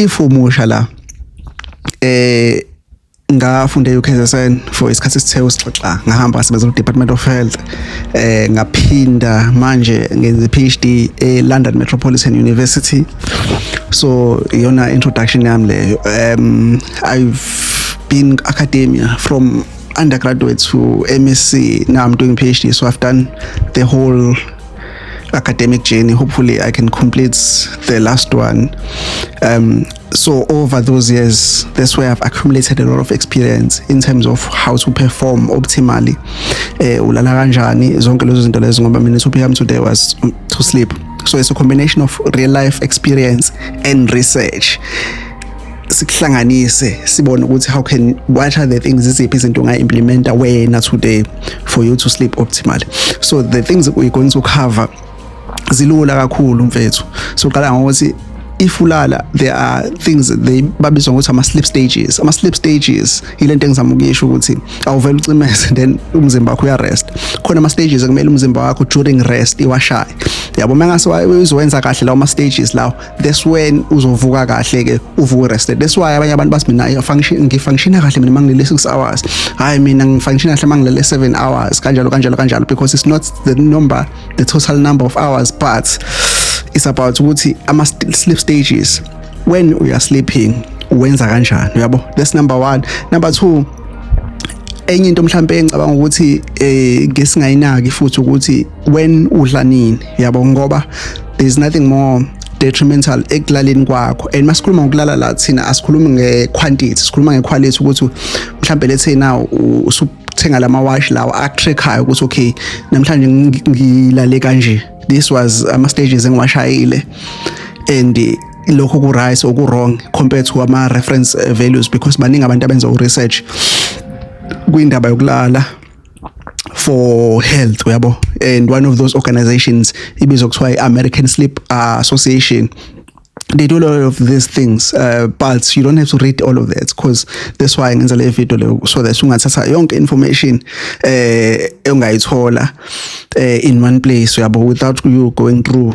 If umusha la, ngafunda e-UKZN for isikhathi esithe usixoxa, ngahamba ngasebenza ku-Department of Health, ngaphinda manje ngenza i-PhD e-London Metropolitan University. So iyona introduction yami leyo. I've been academia from undergraduate to MSc. Now I'm doing PhD, so I've done the whole academic journey. Hopefully I can complete the last one. So over those years, that's where I've accumulated a lot of experience in terms of how to perform optimally, ulala kanjani, zonke lezo zinto lezo, ngoba mina topic yami today was to sleep. So it's a combination of real life experience and research. Sikuhlanganise, sibone ukuthi how can what are the things, iziphi izinto ongayi-implementa wena today for you to sleep optimally. So the things we're going to cover zilula kakhulu, mfethu. So qala ngokuthi if ulala, there are things they babizwa ngokuthi ama sleep stages. Ama sleep stages ilento engizama ukuyisho ukuthi awuvela ucimeze, then umzimba wakho uya rest. Khona ama stages ekumele umzimba wakho during rest iwashaye, yabo. Mangase uzowenza kahle lawo ma stages lawo, that's when uzovuka kahle ke, uvuke rested. That's why abanye abantu bathi, "Mina I function, ngifunctiona kahle mina mangilele 6 hours. Hayi, mina ngifunctiona kahle mangilele 7 hours," kanjalo kanjalo kanjalo, because it's not the number, the total number of hours, but it's about ukuthi ama sleep stages, when we are sleeping, uwenza kanjani, uyabo. That's number 1. Number 2, enye into mhlambe engicabanga ukuthi ngesingayinaki futhi ukuthi when udla nini, yabo, ngoba there's nothing more detrimental ekulaleni kwakho. And masikhuluma ngokulala la, thina asikhulumi ngequantity, sikhuluma ngequality, ukuthi mhlambe let's say now usuthenga lama watch lawa akutrackayo ukuthi, okay, namhlanje ngilale kanje, this was ama stages engiwashayile, and lokho ku right or ku wrong compared to ama reference values, because baningi abantu abenza u research kwindaba yokulala for health, uyabo. And one of those organizations ibizwa kuthiwa i-American Sleep Association. They do a lot of these things, but you don't have to read all of that, because that's why ngenza le video le, so that ungathatha yonke information ongayithola in one place, uyabo, without you going through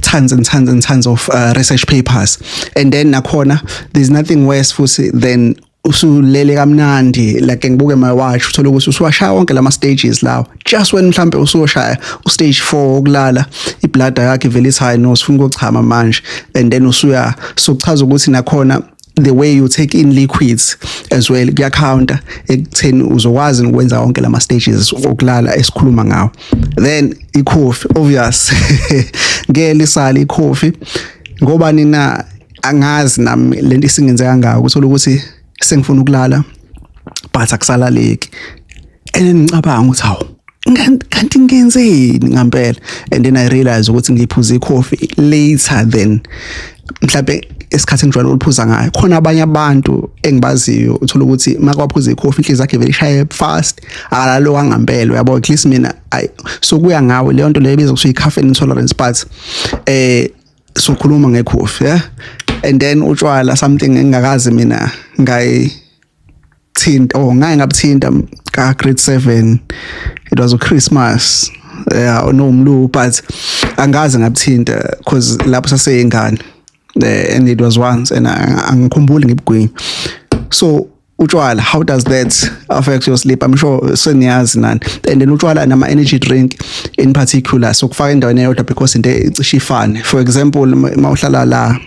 tons and tons and tons of research papers. And then nakhona there's nothing worse futhi than usulele kamnandi, like ngibuke my watch, uthola ukuthi usuwashaya wonke lama stages lawo, just when mhlambe usuyoshaya ustage 4 okulala, ibladder yakhe ivele ithi, "Hayi no, sifuna ukuchama manje," and then usuya. So kuchaza ukuthi nakhona the way you take in liquids as well kuyacounta ekutheni uzokwazi ukwenza wonke lama stages okulala esikhuluma ngawo. Then i-coffee, obvious, ngeke lisale i-coffee, ngoba nina angazi nami lento isingenzeka ngayo, uthola ukuthi sengifuna ukulala but akusalaleki, and then ngicabanga ukuthi, hawu, kanti ngenzeni ngempela? And then I realize ukuthi ngiphuza i-coffee later than mhlawumbe esikhathi engijwayele ukuphuza ngayo. Khona abanye abantu engibaziyo, uthola ukuthi makwaphuza i-coffee, inhliziyo yakhe vele ishaye fast, akalalo kangempela, uyabo. At least mina ay, so kuya ngawe leyo nto leyo ibizwa kuthiwa i-caffeine intolerance, but sokhuluma nge-coffee, yeah. And then utshwala, something engingakazi mina ngayithinta or ngaye ngabuthinta ka grade 7. It was a Christmas, yeah, no mlu, but angaze ngabuthinta because lapho saseyingane, and it was once and angikhumbuli ngibugwini. So utshwala, how does that affect your sleep? I'm sure seniyazi nani. And then utshwala nama energy drink in particular, so kufaka endaweni eyodwa because into icishe ifane. For example, mawuhlala la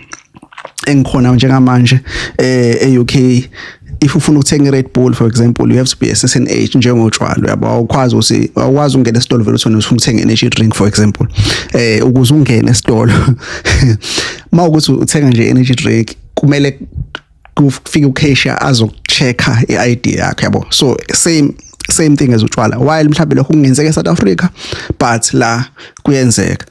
engikhona njengamanje e-UK, if ufuna ukuthenga i-Red Bull, for example, you have to be a certain age, njengotshwala, uyabo. Awukwazi ukuthi awukwazi ukungena esitolo vele uthole ufuna ukuthenga energy drink, for example. Ukuze ungene esitolo, mawukuthi uthenga nje energy drink, kumele kufike ucashier azokuchecka i-ID yakho, yabo. So same thing as utshwala, while mhlawumbe lokho kungenzeka eSouth Africa, but la kuyenzeka.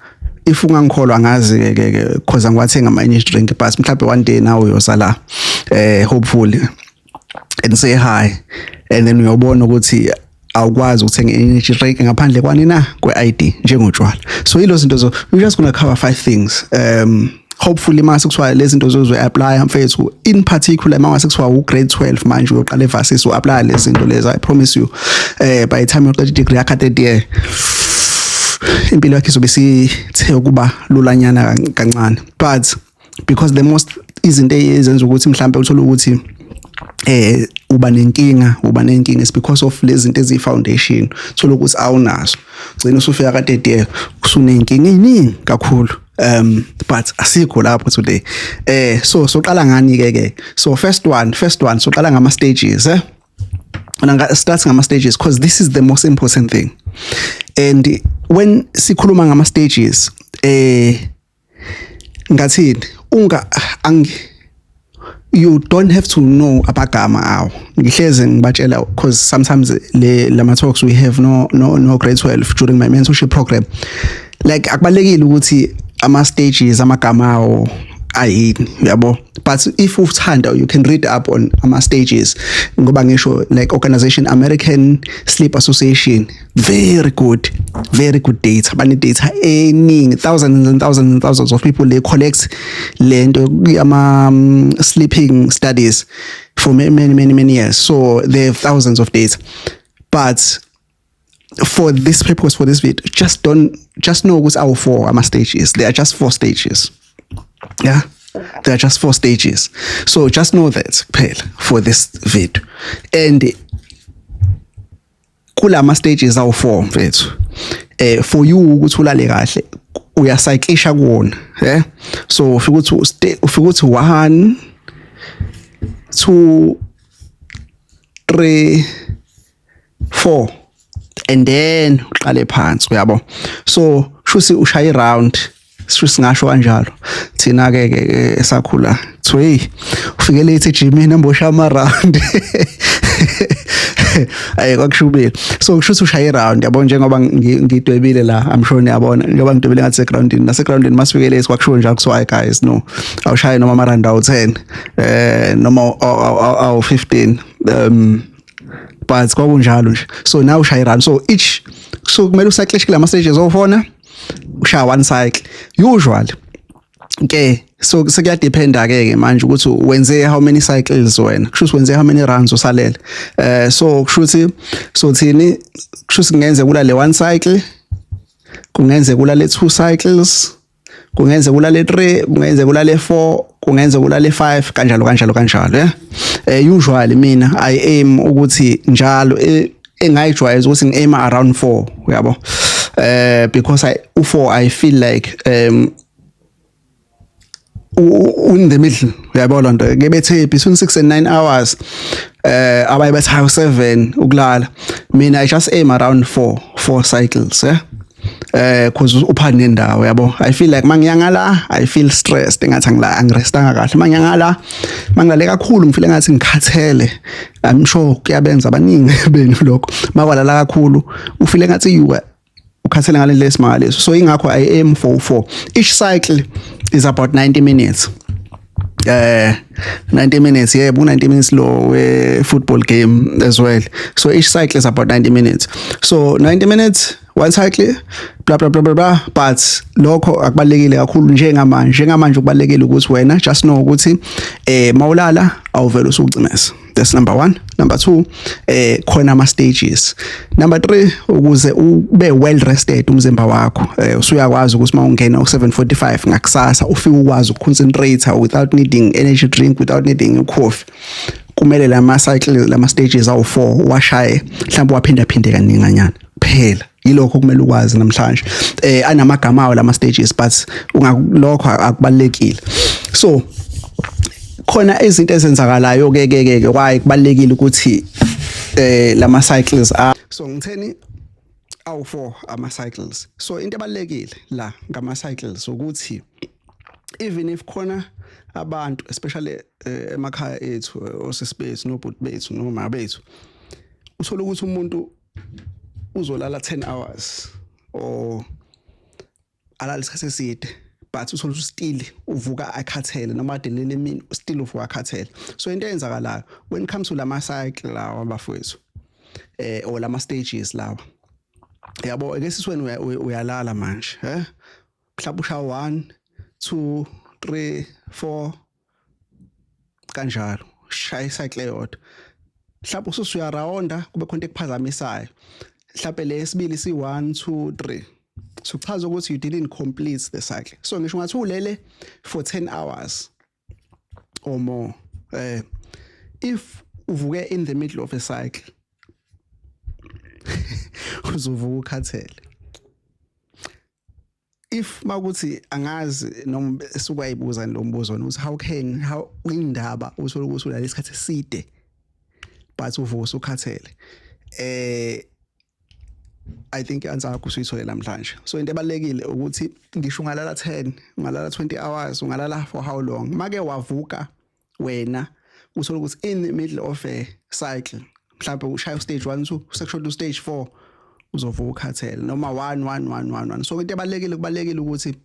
If ungangikholwa, angazi ke ke, because angiwathenga ama energy drink, but mhlawumbe one day nawe uyoza la, hopefully, and say hi, and then uyobona ukuthi awukwazi ukuthenga energy drink ngaphandle kwani na kwe-ID, njengotshwala. So yilo zinto zo, we just gonna cover five things. Hopefully mase kuthiwa lezi zinto zozo apply, mfethu, in particular mase kuthiwa u grade 12 manje uyoqala evarsity, u apply lezi zinto lezi, I promise you, by the time uyoqeda degree yakho third year, impilo yakhe izobe isithe ukuba lulanyana kancane. But because the most Izinto ezenza ukuthi mhlawumbe uthola ukuthi uba nenkinga is because of lezi zinto eziyi foundation. Thola ukuthi awunazo, gcina usufika ka third year usunenkinga eziningi kakhulu, but asikho lapho today. So soqala ngani ke? So first one, soqala ngama stages. Nga start ngama stages because this is the most important thing. And when sikhuluma ngama stages, ngathini, unga angi you don't have to know abagama awo. Ngihleze ngibatshela because sometimes le lama talks we have no grade 12 during my mentorship program, like akubalekile ukuthi ama stages amagama awo ayini, uyabo? But if uthanda, you can read up on ama stages, ngoba ngisho like organization American Sleep Association, very good, very good data. Bane data eningi, thousands and thousands and thousands of people. They collect lento ama sleeping studies for many, many, many, many years, so they have thousands of data. But for this purpose, for this video, just don't just know ukuthi awu four ama stages. There are just four stages. Yeah, there are just four stages, so just know that kuphela for this video. And kulama stages awu4, mfethu, for you ukuthi ulale kahle, uyacyclisha kuwona. So ufika ukuthi 1, 2, 3, 4 and then uqale phansi, uyabo? So shuthi ushaya round, shuthi singasho kanjalo thina ke ke esakhula kuthiwa, hey, ufike late ejimini, ambosha ama round. Ayi, kwakushubile. So kusho ukuthi ushaya round, yabo, njengoba ngidwebile la. I'm sure niyabona njengoba ngidwebile ngathi segroundini, nasegroundini masifike late kwakushiwo njalo, kuthiwa, "Hayi guys, no, awushaye noma ama round awu 10 noma awu 15," but kwakunjalo nje. So now ushaya round, so each, so kumele ucycle kulama stages ofona, ushaya one cycle usually ke. So sekuyadependa ke ke manje ukuthi wenze how many cycles wena, kusho ukuthi wenze how many rounds usalele. So kusho ukuthi, so thini, kusho ukuthi kungenzeka ulale one cycle, kungenzeka ulale two cycles, kungenzeka ulale 3, kungenzeka ulale 4, kungenzeka ulale 5, kanjalo kanjalo kanjalo. Yeah, usually mina I aim ukuthi njalo, engayijwayeza ukuthi ngi-aim around 4, uyabo, because I u4 I feel like in the middle, uyabona nto ke, bethe between 6 and 9 hours, abaye bathi hawu 7 ukulala. Mina I just aim around 4 cycles, cause uphani nendawo, yabo. I feel like mangiyangala I feel stressed, engathi angila angirestanga kahle. Mangiyangala, mangilale kakhulu, ngifeel ngathi ngikhathele. I'm sure kuyabenza abaningi benu lokho, makwalala kakhulu ufeel ngathi you ukhathele ngale lesimangaliso. So ingakho I aim for 4. Each cycle is about 90 minutes, 90 minutes, yebo, 90 minutes lo we football game as well. So each cycle is about 90 minutes, so 90 minutes one cycle, blah blah blah blah blah. But lokho akubalekile kakhulu njengamanje. Kubalekile ukuthi wena just know ukuthi mawulala awuvela usucimeza. That's number 1. Number 2, khona ama stages. Number 3, ukuze ube well rested umzimba wakho, usuyakwazi ukuthi mawungena u7:45 ngakusasa ufike ukwazi ukuconcentrate without needing energy drink, without needing coffee, kumele lama cycle, lama stages awu4 washaye, mhlawumbe waphinda phinde kaninganyana kuphela. Yilokho kumele ukwazi namhlanje. Anamagama awo lama stages, but ungakulokho akubalekile. So khona izinto ezenzakalayo ke ke ke why kubalekile ukuthi lama cycles a so ngitheni, awu4 ama cycles. So into ebalekile la ngama cycles ukuthi even if khona abantu, especially emakhaya ethu, osisi nobhuti bethu noma bethu, uthola ukuthi umuntu uzolala 10 hours or alala isikhathi eside, but uthola ukuthi still uvuka akhathele, noma adelele emini still uvuka akhathele. So into eyenzakalayo when it comes to lama cycle lawa, bafowethu, or lama stages lawa, yabo, ake sisweni uyalala manje, mhlawumbe ushaya 1, 2, 3, 4 kanjalo, shaya icycle eyodwa. Mhlawumbe usuyarawonda, kube khona into ekuphazamisayo, mhlawumbe lesibili si 1, 2, 3. So kuchaza ukuthi you didn't complete the cycle. So ngisho ngathi ulele for 10 hours. or more. If uvuke in the middle of a cycle, uzovuka ukhathele. If makuthi angazi noma sukwayibuza lo mbuzo ukuthi how indaba uthola ukuthi ulala isikhathi eside but uvuka usukhathele, I think answer yakho usuyithole namhlanje. So into ebalekile ukuthi ngisho ungalala 10, ungalala 20 hours, ungalala for how long, make wavuka wena uthola ukuthi in the middle of a cycle, mhlawumbe ushaya stage 1 2, sekushoda stage 4, uzovuka ukhathele noma 1 1 1 1 1. So into ebalekile, kubalekile ukuthi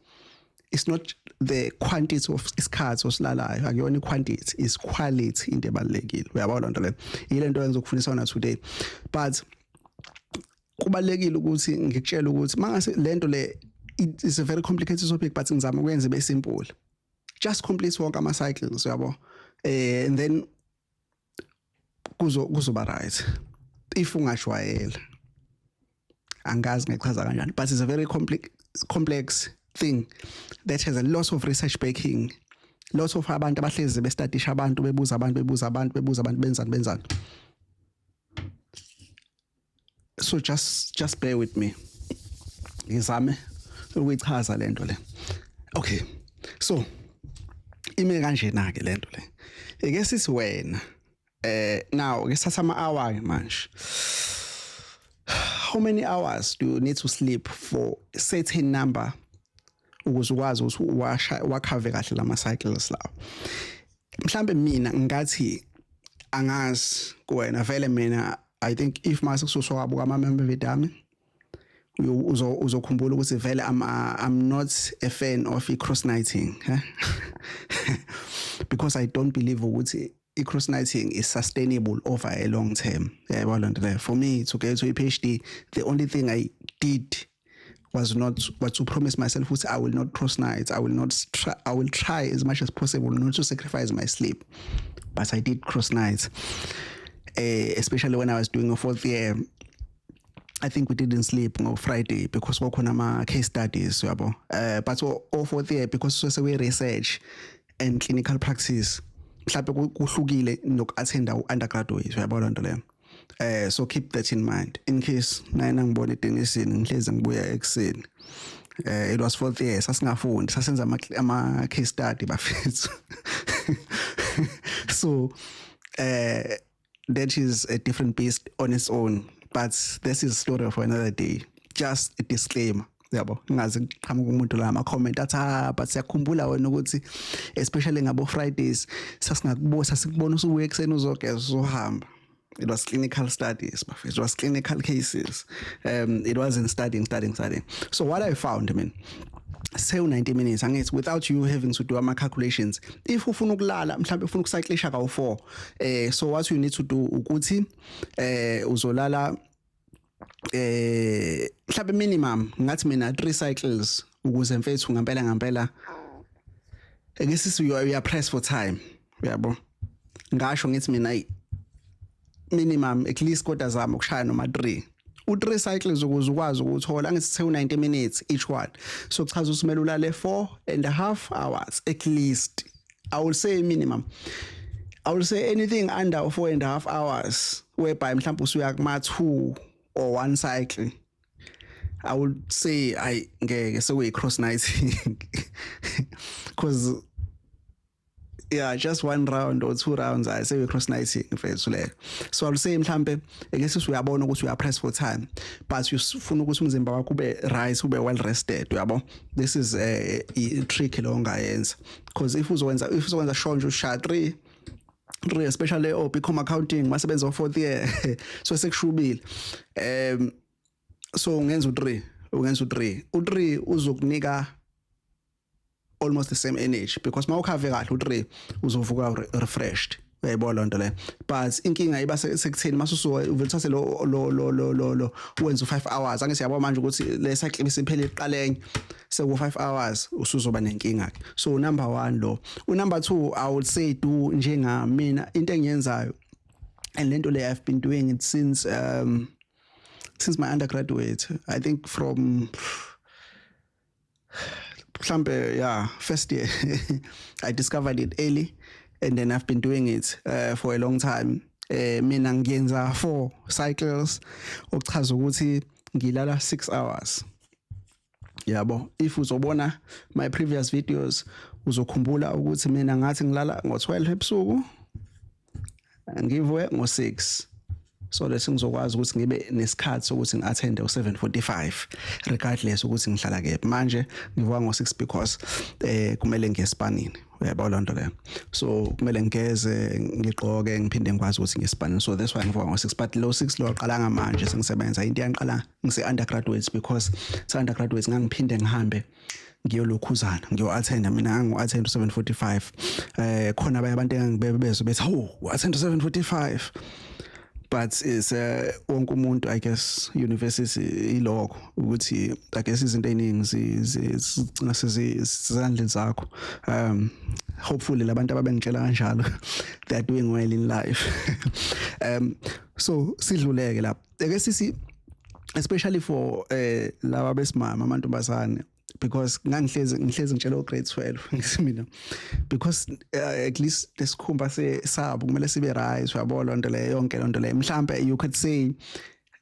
it's not the quantity of isikhathi osilalayo, akuyona iquantity, is quality into ebalekile. Uyabona lento le, ile nto engizokufundisa yona today. But kubalekile ukuthi ngikutshele ukuthi mangase lento le, it is a very complicated topic, but ngizama ukwenza ibe simple. Just complete wonke ama cycles, uyabo, and then kuzoba right if ungajwayela. Angazi ngichaza kanjani, but it's a very complex thing that has a lot of research backing, lot of abantu abahlezi bestudisha abantu, bebuza abantu, bebuza abantu, bebuza abantu, benzani benzani. So just bear with me, ngizame ukuyichaza lento le. Okay, so ime kanjena ke lento le. Eke sithi wena, now ke sithatha ama hour ke manje. How many hours do you need to sleep for a certain number ukuze ukwazi ukuthi washa wakhave kahle lama cycles lawo? Mhlambe mina ngathi, angazi kuwena vele, mina I think if mase kususwa wabuka ama member ami, uzokhumbula ukuthi vele I'm not a fan of i-cross nighting, eh? Because I don't believe ukuthi i-cross nighting is sustainable over a long term, yayibona lento leyo. For me to get to a PhD, the only thing I did was not was to promise myself ukuthi I will not cross nights, I will not try, I will try as much as possible not to sacrifice my sleep. But I did cross nights, especially when I was doing a fourth year. I think we didn't sleep ngo Friday because kwakhona ama case studies, uyabo. But all fourth year, because sese research and clinical practice, mhlawumbe kuhlukile noku-attenda u-undergraduate, uyabona lento leyo. So keep that in mind in case naye ngibona eDenisini ngihlezi ngibuya ekuseni. It was fourth year, sasingafundi, sasenza ama case study, bafethu. So that is a different beast on its own, but this is a story for another day. Just a disclaimer, yabo, ngingaze kuqhamuka umuntu la ama comment athi, "Ah, but siyakhumbula wena ukuthi especially ngabo Fridays sasingakubo sasikubona usubuya ekuseni uzogeza uzohamba." It was clinical studies, it was clinical cases, it wasn't studying, studying, studying. So what I found, I mean, say 90 minutes, angithi, without you having to do ama calculations, if ufuna ukulala mhlawumbe ufuna ukucyclisha kawu 4, so what you need to do ukuthi uzolala mhlawumbe minimum, ngathi mina, 3 cycles ukuze mfethu ngempela ngempela ake sithi you are pressed for time, uyabo. Ngasho ngithi mina minimum at least, kodwa zama ukushaya noma 3, u3 cycles ukuze ukwazi ukuthola, angithi 90 minutes each one, so kuchaza ukuthi kumele ulale 4.5 hours at least. I will say minimum, I will say anything under 4.5 hours, whereby mhlawumbe usuya kuma 2 or 1 cycle, I would say I ngeke, sekuyi cross nighting, because yeah, just one round or two rounds, I say cross nighting mfethu leyo. So I will say mhlambe ake sithi uyabona ukuthi uya press for time, but ufuna ukuthi umzimba wakho ube right, ube well rested, uyabo, this is a trick lo ongayenza, because if uzokwenza sure nje ushaya 3 3, especially o BCom accounting masebenza o fourth year, so sekushubile. So ungenza u3, ungenza u3, u3 uzokunika almost the same energy, because mawukhave kahle u3 uzovuka refreshed, uyayibona lonto le. But inkinga iba sekutheni masusuka uvele uthathe lo wenza u5 hours, angithi yabo manje ukuthi le cycle isiphele iqalenye seku 5 hours, usuzoba nenkinga ke. So number 1 lo. U number 2, I would say do njenga mina, into engiyenzayo, and lento le I've been doing it since my undergraduate, I think from mhlambe, yeah, first year. I discovered it early. And then I've been doing it for a long time. Mina ngiyenza 4 cycles, okuchaza ukuthi ngilala 6 hours, yabo. If uzobona my previous videos, uzokhumbula ukuthi mina ngathi ngilala ngo12 ebusuku, ngivuke ngo6, so lethi ngizokwazi ukuthi ngibe nesikhathi sokuthi ngi-attend u-7:45 regardless ukuthi ngihlala kephi. Manje ngivuka ngo-6 because kumele ngiye esipanini, uyabo loo nto leyo. So kumele ngigeze, ngigqoke, ngiphinde ngikwazi ukuthi ngiye esipanini. So that's why ngivuka ngo-6. But lo 6 lo aqalanga manje sengisebenza, into yangiqala ngise-undergraduates, because se-undergraduates ngangiphinde ngihambe ngiyolokhuzana, ngiyo-attenda. Mina ngangu-attend u-7:45. Khona abanye abantu engangibebezwe bethi, "Hawu, u-attend u-7:45," but is wonke umuntu, I guess, university ilokho ukuthi, I guess, izinto eziningi zigcina sezandleni zakho. Hopefully labantu ababengitshela kanjalo, they are doing well in life. So sidluleke lapho ake sisi, especially for laba besimama, amantombazane, because ngangihlezi ngihlezi ngitshela o grade 12, ngithi mina, because at least lesikhumba sabo kumele sibe right, uyabo lonto leyo, yonke lonto leyo. Mhlambe you could say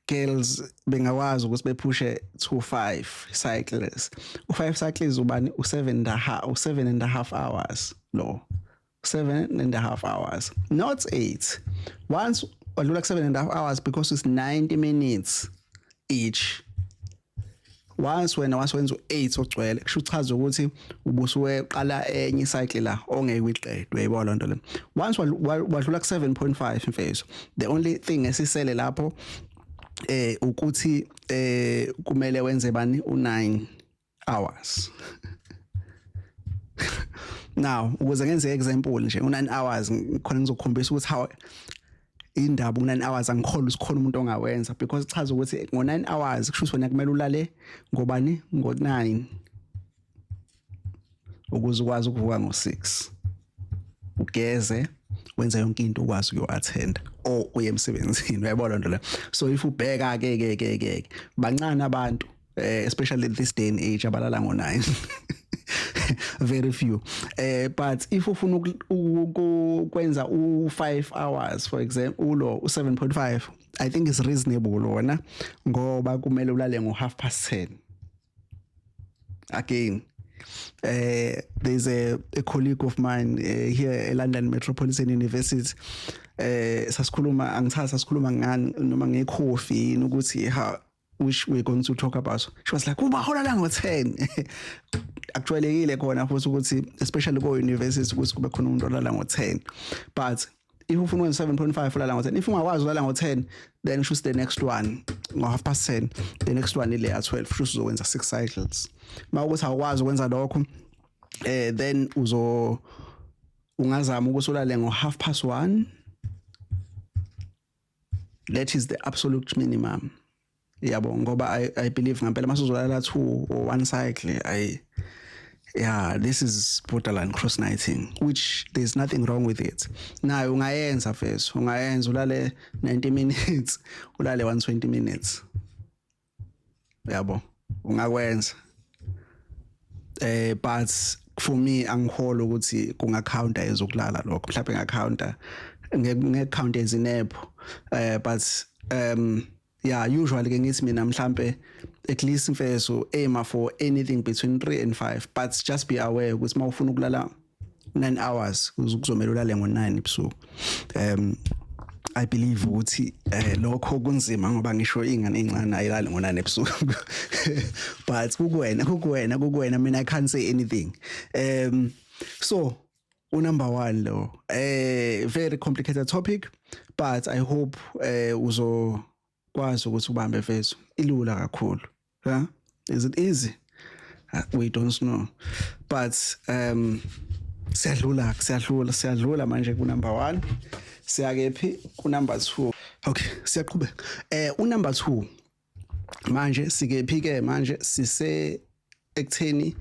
girls bengakwazi ukuthi bephushe to 5 cycles. U5 cycles ubani? U7 and a half, u7 and a half hours lo, 7.5 hours, not 8. Once wadlula ku 7.5 hours, because it's 90 minutes each, once wena wasewenza u8 ogcwele, kusho uchaza ukuthi ubusuweqala enye cycle la ongeke uyiqede, uyayibona lonto le. Once wadlula ku 7.5, mfethu, the only thing esisele lapho ukuthi kumele wenze bani? U9 hours. Now ukuze ngenze example nje, u9 hours khona ngizokukhombisa ukuthi how indaba u9 hours angikholwa usikhona umuntu ongawenza, because chaza ukuthi ngo9 hours kusho ukuthi wena kumele ulale ngobani? Ngo9, ukuze ukwazi ukuvuka ngo6, ugeze, wenza yonke into, ukwazi ukuyo-attend or uye emsebenzini, uyayibona lento le. So if ubheka ke ke ke ke bancane abantu, especially this day and age, abalala ngo9, very few. But if ufuna ukwenza u5 hours, for example, ulo u7.5, I think is reasonable wona, ngoba kumele ulale ngo half past 10. Again, there's a colleague of mine here at London Metropolitan University. Sasikhuluma, angithatha sasikhuluma ngani noma ngekhofi ukuthi how, which we're going to talk about. She was like, "Uba hola ngo 10." Akujwayelekile khona futhi ukuthi, especially ko university, ukuthi kube khona umuntu olala ngo 10. But if ufuna ukwenza 7.5, ulala ngo 10. If ungakwazi ulala ngo 10, then choose the next one ngo half past 10. The next one ile ya 12, kusho uzokwenza 6 cycles. Mawukuthi awukwazi ukwenza lokho, then uzo ungazama ukuthi ulale ngo half past 1. That is the absolute minimum, yabo, ngoba I believe ngempela masuzolala 2 or 1 cycle, I yeah, this is borderline cross nighting, which there's nothing wrong with it. Nayo ungayenza first, ungayenza ulale 90 minutes, ulale 120 minutes, yabo, ungakwenza. But for me angikholwa ukuthi kunga-counta ezokulala lokho. Mhlawumbe nga-counta nge-count as nap. But yeah, usually ke ngithi mina mhlambe at least, mfethu, aim for anything between 3 and 5. But just be aware ukuthi mawufuna ukulala 9 hours, kuzomela ulale ngo9 ebusuku. I believe ukuthi lokho kunzima, ngoba ngisho ingane encane ayilali ngo9 ebusuku. But kukuwena, kukuwena, kukuwena. Mina I can't say anything. So unumber 1 lo, very complicated topic, but I hope uzokwazi ukuthi ubambe, mfethu. Ilula kakhulu. Huh? Is it easy? We don't know, but siyadlula, siyadlula, siyadlula manje ku number 1. Siyakephi? Ku number 2. Okay, siyaqhubeka. U number 2 manje sikephi ke manje? Sise ekutheni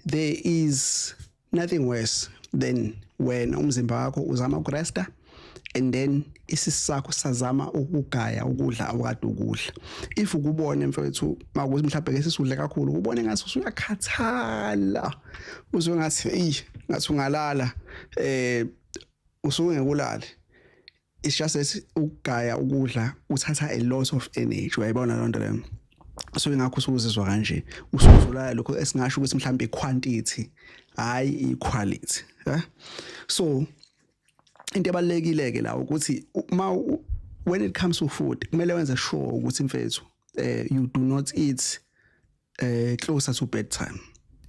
there is nothing worse than when umzimba wakho uzama ukuresta and then isisu sakho sazama ukugaya ukudla awukade ukudla. If ukubone, mfethu, makuthi mhlawumbe ke sisudle kakhulu, ubone ngathi usuyakhathala, uzwe ngathi eyi, ngathi ungalala. Usuke ngekulale, it's just that ukugaya ukudla uthatha a lot of energy, uyayibona loo nto leyo? So ingakho usuzizwa kanje, usuzulala lokho esingasho ukuthi mhlawumbe iquantity, hayi iquality, eh. So into ebalekile ke la ukuthi ma when it comes to food, kumele wenze sure ukuthi, mfethu, you do not eat closer to bedtime.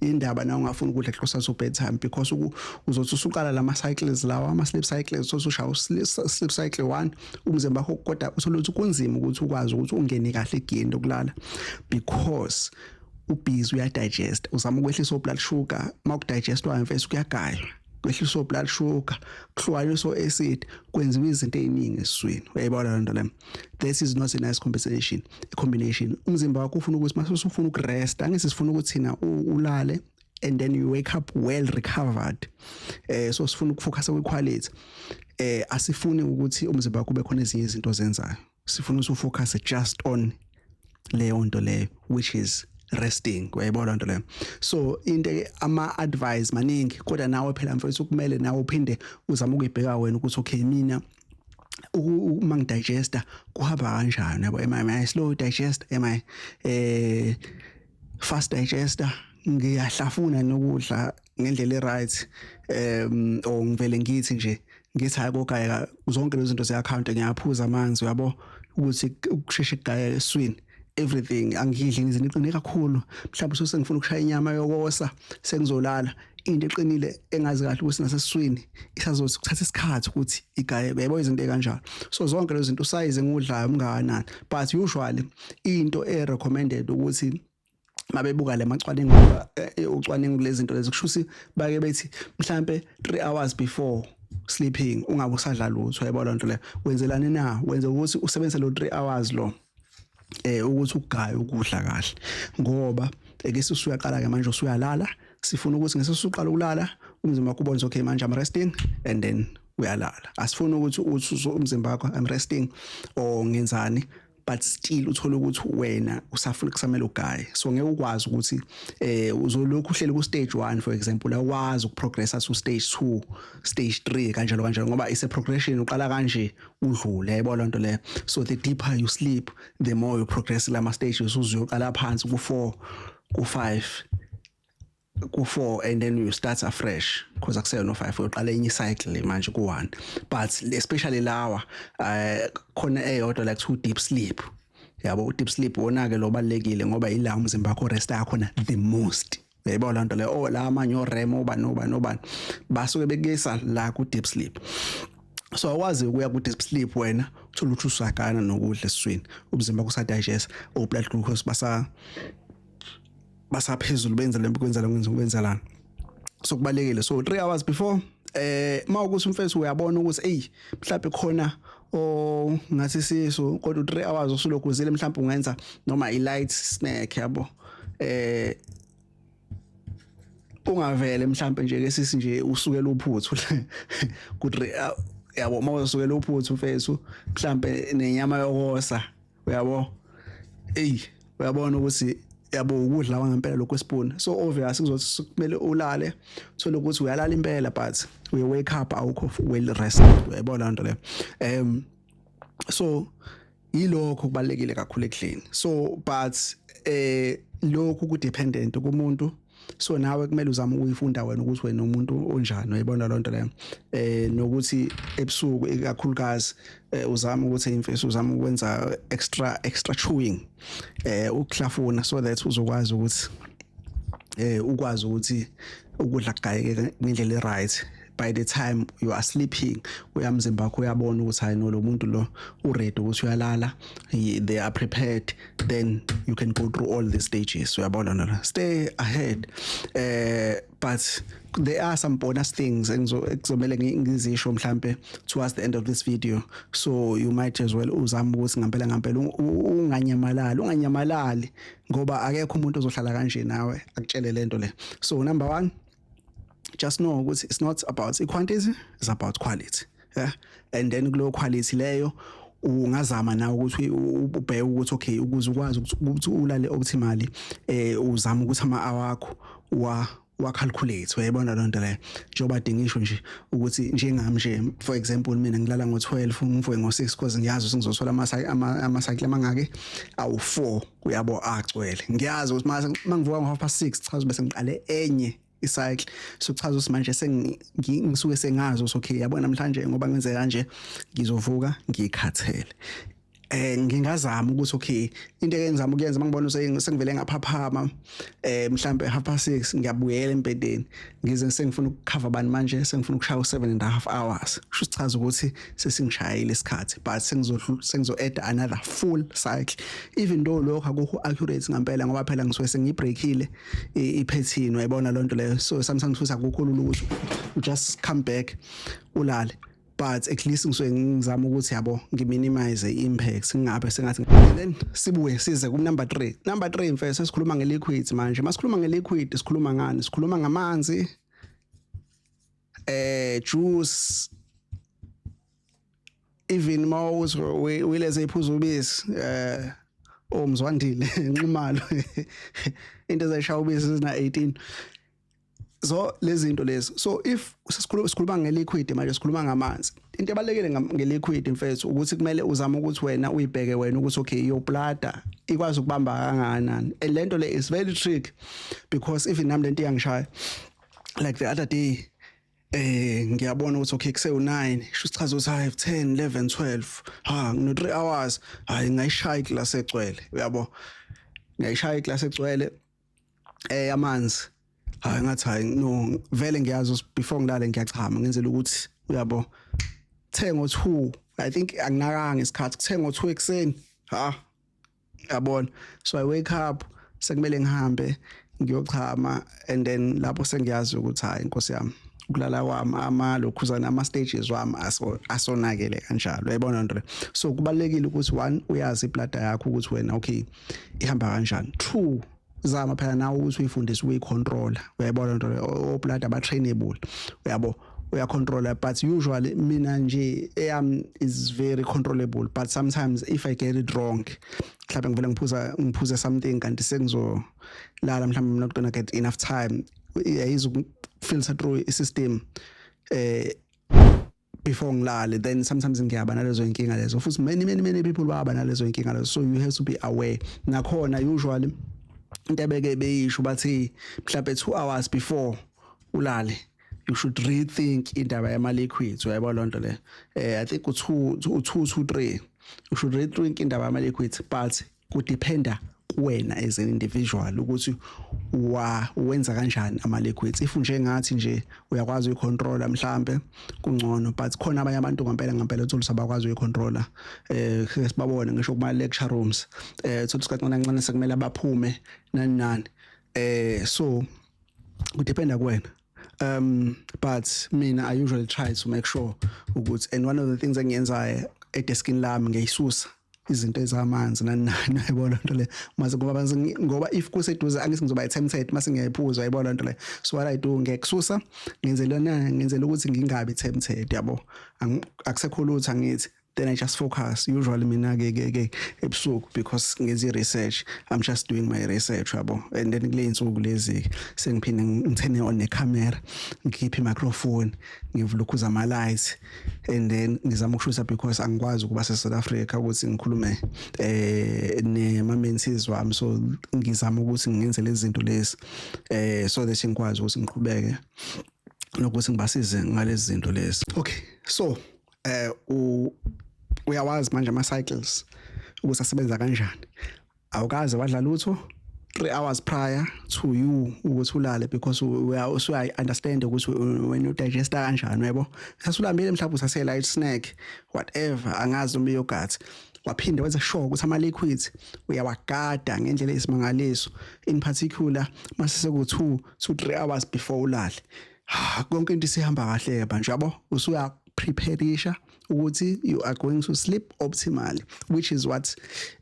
Indaba na ungafuni ukudla closer to bedtime? Because uzothi usuqala lama cycles lawa, ama sleep cycles, usushaya sleep cycle 1, umzimba wakho kodwa uthola ukuthi kunzima ukuthi ukwazi ukuthi ungene kahle egiyeni lokulala because ubusy uyadigest, uzama ukwehlisa blood sugar. Makudigestwayo, mfethu, kuyagaywa, kwehliswa blood sugar, kuhlukaniswa acid, kwenziwa izinto eziningi esiswini, uyayibona lento le? This is not a nice compensation combination. Umzimba wakho ufuna ukuthi mase usufuna ukurest, angithi sifuna ukuthi thina ulale and then you wake up well recovered. So sifuna ukufocus kwi quality. Asifuni ukuthi umzimba wakho ube khona ezinye izinto ozenzayo. Sifuna ukuthi ufocus just on leyo nto leyo, which is resting, uyayibona nto leyo? So into ama advice maningi, kodwa nawe phela, mfethu, kumele nawe uphinde uzame ukuyibheka wena ukuthi okay, mina uma ngidigesta kuhamba kanjani, yabo? Am I slow digest? Am I fast digester? Ngiyahlafuna nokudla ngendlela eright, or ngivele ngithi nje ngithi hayi, kogayeka? Zonke lezi zinto ziyakhawunta. Ngiyaphuza amanzi, uyabo, ukuthi ukusheshe kugayeka esiswini, everything. Angidli izinto eqine kakhulu. Mhlawumbe sengifuna ukushaya inyama yokosa, sengizolala, into eqinile engazi kahle ukuthi nasesiswini isazothi kuthatha isikhathi ukuthi igaye, uyabo, izinto ekanjalo. So zonke lezi zinto, usize engudlayo umngakanani, but usually into e recommended ukuthi mabebuka le macwaningo, ucwaningo lezi zinto lezi, kusho ukuthi bake bethi mhlambe 3 hours before sleeping ungabe usadla lutho, uyayibona lento leyo? Wenzelani na? Wenza ukuthi usebenzise lo 3 hours lo ukuthi ugaye ukudla kahle, ngoba eke usuyaqala ke manje usuyalala. Sifuna ukuthi ngesusuqala ukulala, umzimba wakho ubone, "Okay, manje I'm resting," and then uyalala. Asifuni ukuthi uthi umzimba wakho, "I'm resting," or ngenzani, but still uthola ukuthi wena usafuna, kusamele ugaye. So ngeke ukwazi ukuthi uzolokhu uhleli ku stage 1, for example, awukwazi ukuprogressa to stage 2, stage 3, kanjalo kanjalo, ngoba ise progression, uqala kanje udlule, yayibona lento leyo? So the deeper you sleep, the more you progress lama stages. Uzoqala phansi ku 4, ku 5, ku-4, and then you start afresh because akuseyona no-5, uyoqala enye cycle manje ku-1. But especially lawa khona eyodwa like two deep sleep, yabo. Deep sleep wona ke lo balekile ngoba ila umzimba wakho rest yakhona the most, uyayibona lento leyo? Oh, la amanye o-REM, obani nobani nobani, basuke bekuyisa la ku deep sleep. So awazi ukuya ku deep sleep wena uthola ukuthi usagana nokudla esiswini, umzimba kusadigest, o blood glucose basaphezulu, benza le kwenza la kwenza lana. So kubalekile. So 3 hours before. Mawukuthi, umfethu, uyabona ukuthi ey, mhlawumbe khona o ngathi siso, kodwa 3 hours usulokhu uzile, mhlawumbe ungenza noma i light snack, yabo. Ungavele mhlawumbe nje ke sisi nje usukela uphuthu ku 3, yabo. Mawusukela uphuthu, mfethu, mhlawumbe nenyama yokosa, uyabo, ey, uyabona ukuthi, yabo, ukudla kwangempela lokho kwespoon. So obvious kuzothi kumele ulale, uthola ukuthi uyalala impela, but uye wake up awukho well rested, uyayibona lento leyo? So yilokho kubalekile kakhulu ekudleni. So but lokhu ku dependent kumuntu. So nawe kumele uzame ukuyifunda wena ukuthi wena umuntu onjani, uyayibona lonto leyo? Nokuthi ebusuku ikakhulukazi uzame ukuthi imfesi uzame ukwenza extra extra chewing, ukuhlafuna, so that uzokwazi ukuthi ukwazi ukuthi ukudla kugayeke ngendlela eright. By the time you are sleeping, uyamzimba wakho uyabona ukuthi hayi no, lo muntu lo uready ukuthi uyalala, they are prepared. Then you can go through all the stages, uyabona na? Stay ahead. But there are some bonus things ekuzomela ngizisho mhlambe towards the end of this video, so you might as well uzame ukuthi ngempela ngempela unganyamalali, unganyamalali, ngoba akekho umuntu ozohlala kanje nawe akutshele lento le. So number 1, just know ukuthi it's not about quantity, it's about quality, yeah. And then kulo quality leyo ungazama nawe ukuthi ubheke ukuthi okay, ukuze ukwazi ukuthi ulale optimally, uzama ukuthi ama awakho wa Wa-calculate, uyayibona loo nto leyo? Njengoba de ngisho nje ukuthi njengami nje, for example, mina ngilala ngo-12, ngivuke ngo-6, because ngiyazi ukuthi ngizothola ama-cycle amangaki, awu-4, uyabo, agcwele. Ngiyazi ukuthi mase mangivuka ngo-6:30, chaza bese ngiqale enye icycle. So chaza ukuthi manje sengisuke sengazi ukuthi okay, yabona, namhlanje ngoba ngenze kanje ngizovuka ngikhathele. Ngingazama ukuthi okay, into engizama ukuyenza, mangibona sengivele ngaphaphama, mhlambe 6:30, ngiyabuyela embedeni, ngize sengifuna ukucover bani manje, sengifuna ukushaya u7.5 hours. Kusho sichaza ukuthi sesingishayile isikhathi, but sengizo add another full cycle, even though lokho akukho accurate ngempela, ngoba phela ngisuke sengibreakile ipattern, uyayibona lonto leyo? So sometimes futhi akukho lula ukuthi you just come back ulale, but at least ngisuke ngizama ukuthi, yabo, ngiminimize i-impact, ngingabe sengathi. And then sibuye size ku number 3. Number 3, mfethu, sesikhuluma nge-liquids manje. Masikhuluma nge-liquid, sikhuluma ngani? Sikhuluma ngamanzi, juice, even mawuthi uyileze iphuza ubisi, omzwandile nxumalo, into ezayishaya ubisi zina 18. So lezi zinto lezi, so if sikhuluma ngeliquid manje, sikhuluma ngamanzi. Into ebalekile ngeliquid, mfethu, ukuthi kumele uzame ukuthi wena uyibheke wena ukuthi okay, your bladder ikwazi ukubamba kangakanani. And lento le is very tricky, because even nami lento iyangishaya. Like the other day, ngiyabona ukuthi okay, kuse u9, sho sichaza ukuthi I have 10, 11, 12, ha, ngino 3 hours. Hayi, ngayishaya iclass egcwele, uyabo, ngayishaya iclass egcwele amanzi. Hayi, ngathi hayi, no, vele ngiyazi ukuthi before ngilale ngiyachama, ngenzela ukuthi, uyabo, 10 ngo 2, I think anginakanga isikhathi, kuthe ngo 2 ekseni, ha, yabona. So I wake up, sekumele ngihambe ngiyochama, and then lapho sengiyazi ukuthi hayi, inkosi yami, ukulala kwami amalokhuzana ama stages wami asonakele kanjalo, uyayibona nto le? So kubalekile ukuthi one, uyazi ibladder yakho ukuthi wena okay, ihamba kanjani. Two, zama phela nawe ukuthi uyifundise ukuyicontrola, uyayibona nto le? Obladder ba trainable, uyabo, uyacontrola. But usually mina nje eyami is very controllable, but sometimes if I get it wrong, mhlawumbe ngivele ngiphuza something kanti sengizolala, mhlawumbe I'm not gonna get enough time, ayizu filter through i-system before ngilale, then sometimes ngiyaba nalezo inkinga lezo. Futhi many, many, many people baba nalezo inkinga lezo, so you have to be aware. Nakhona usually into ebeke beyisho, bathi mhlawumbe 2 hours before ulale you should rethink indaba yama liquids, uyayibona lonto le? I think u2, 2 to 3, you should rethink indaba yama liquids, but kudependa kuwena as an individual ukuthi wa wenza kanjani ama liquids. If njengathi nje uyakwazi uyicontrola, mhlambe kungcono, but khona abanye abantu ngempela ngempela uthola sabakwazi uyicontrola. Sibabone ngisho kuma lecture rooms, uthola kancane kancane sekumele baphume, nani nani. So kudependa kuwena. But mina I usually try to make sure ukuthi, and one of the things engiyenzayo, edeskini lami ngiyayisusa izinto ezamanzi, nani nani, uyayibona nto le? Mase ngoba if kuseduze, angithi ngizoba tempted mase ngiyayiphuza, uyayibona nto le? So what I do, ngiyekususa, ngenzela ngenzela ukuthi ngingabi tempted, yabo, akusekho lutho, angithi? Then I just focus. Usually mina ke ebusuku, because ngenza research, I'm just doing my research, yabo. And then kule insuku lezi sengiphinde ngithene on ne camera, ngikhiphe microphone, ngivulukhuza ama lights, and then ngizama ukushutha, because angikwazi ukuba se South Africa ukuthi ngikhulume nema mentees wami. So ngizama ukuthi ngenze lezi zinto lezi so that ngikwazi ukuthi ngiqhubeke nokuthi ngibasize ngalezi zinto lezi. Okay, so uyawazi manje ama cycles ukuthi asebenza kanjani. Awukaze wadla lutho 3 hours prior to you ukuthi ulale, because uya usuya understand ukuthi when you digest kanjani, yebo. Sasulambile, mhlawumbe usase light snack, whatever, angazi noma yogurt. Waphinde wenza sure ukuthi ama liquids uyawagada ngendlela eyisimangaliso, in particular mase seku 2 to 3 hours before ulale. Konke into isihamba kahle manje, yabo, usuya prepareisha ukuthi you are going to sleep optimally, which is what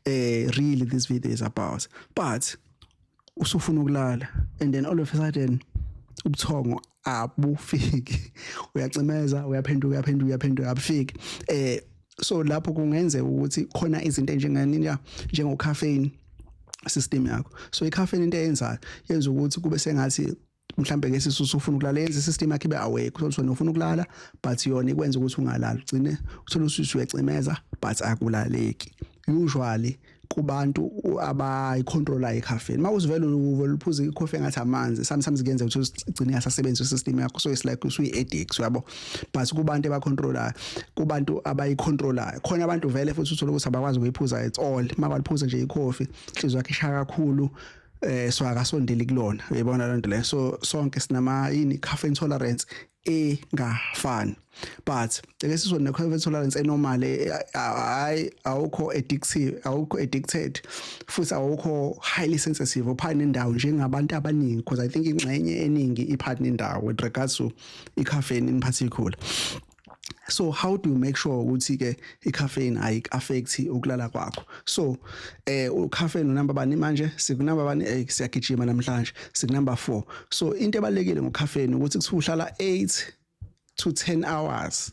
really this video is about. But usufuna ukulala and then all of a sudden ubuthongo abufiki, uyacimeza, uyaphenduka, uyaphenduka, uyaphenduka, abufiki. So lapho kungenzeka ukuthi khona izinto enjengani ya, njengo caffeine system yakho. So icaffeine, into eyenzayo, yenza ukuthi kube sengathi Mhlambe ke sisu usufuna ukulala, yenza isystem yakho ibe awake. Uthola ukuthi ufuna ukulala, but yona ikwenza ukuthi ungalali, ugcine uthola ukuthi uyacimeza, but akulaleki. Usually kubantu abayicontrola icaffeine, mawuzivela uvela uphuza ikhofi engathi amanzi, sometimes kuyenzeka ukuthi igcine ingasasebenzi isystem yakho, so it's like usuyi-addict, uyabo. But kubantu abacontrolayo, kubantu abayicontrolayo, khona abantu vele futhi uthola ukuthi abakwazi ukuyiphuza at all. Makwaliphuza nje ikhofi, inhliziyo yakhe ishaya kakhulu, so akasondeli kulona, uyayibona lento leyo. So sonke sinama yini, caffeine tolerance engafani, but ake sizone caffeine tolerance enormal. Hayi, awukho addictive, awukho addicted, futhi awukho highly sensitive, uphakathi nendawo njengabantu abaningi, because I think ingxenye eningi iphakathi nendawo with regards to i-caffeine in particular. So how do you make sure ukuthi ke i-caffeine ayik-affect ukulala kwakho? So u-caffeine unumber bani manje? Sikunumber bani? Siyagijima namhlanje, sikunumber 4. So into ebalekile ngo-caffeine ukuthi kuthiwa uhlala 8 to 10 hours